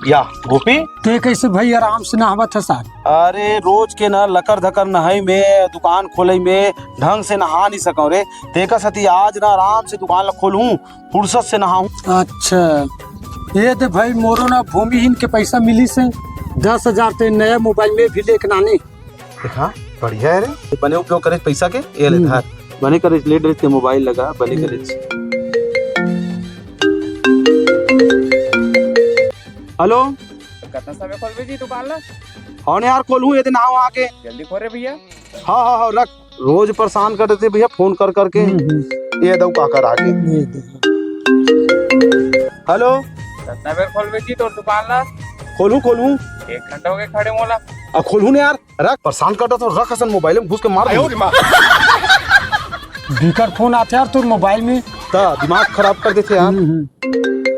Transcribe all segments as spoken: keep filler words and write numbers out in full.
या गोपी, ते कैसे भाई आराम से नहावत हस आज? अरे, रोज के ना लकर धकर नहाई में, दुकान खोलई में ढंग से नहा नहीं सकव रे। तेकर सेती आज ना आराम से दुकान ला खोलहूँ, फुर्सत से नहाहूँ। अच्छा, ये दे भाई, मोरो ना भूमिहीन के पैसा मिलिस हे दस हजार, ते नया मोबाइल में भी लेके नानी। देखा, बढ़िया है रे, बने उपयोग करे पैसा के। ये ले हम्म। धर, बने करे, ले ड्रेस के मोबाइल लगा, बने हम्म। करे। हेलो। कतना समय खोलबे जी दुकान ला? हाँ यार, खोलहूँ, ये दे नहाव आके। जल्दी खोल रे भैया। हाँ, हाँ, हाँ, रख। रोज परेशान कर देथे भैया फोन कर करके। हम्म, हम्म। ये दऊ काकर आगे। ये दे। हेलो। कतना बेर खोलबे जी तोर दुकान ला? खोलहूँ, खोलहूँ। एक घंटा हो गया खड़े मोला। अब खोलहूँ ना यार, रख, परेशान करत हे तो रख, असन मोबाइल में घुस के मार दूँ। बिकट फोन आथे यार तोर मोबाइल में। त दिमाग खराब कर देथे यार। हम्म, हम्म।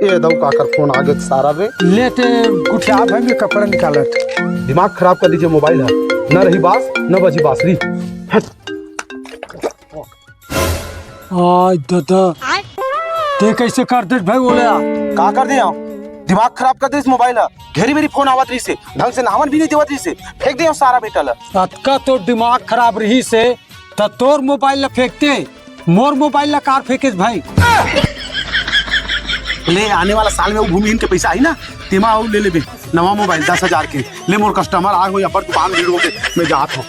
ये दऊ काकर फोन आगे सारा रे। ले ते गुठिया भाई में कपड़ा निकालत। दिमाग खराब कर दीजिए मोबाइल है, न रही बास, न बजी बांसुरी। हट। आय ददा, ते कैसे कर देस भाई ओला? का कर दे? दिमाग खराब कर देस मोबाइल ह। घेरी मेरी फोन आवत रहिस हे, ढंग से नहावन भी नहीं देवत रहिस हे, फेंक दे सारा बेटा ला। अतका तो दिमाग खराब रहिस हे, त तोर मोबाइल ला फेंकते, मोर मोबाइल ला कार फेंकेस भाई। ले, आने वाला साल में वो भूमिहीन के पैसा आई ना, तेमा अउ ले लेबे नवा मोबाइल दस हजार के। ले, मोर कस्टमर आए हो या पर दुकान भीड़ हो के, मैं जात हूँ।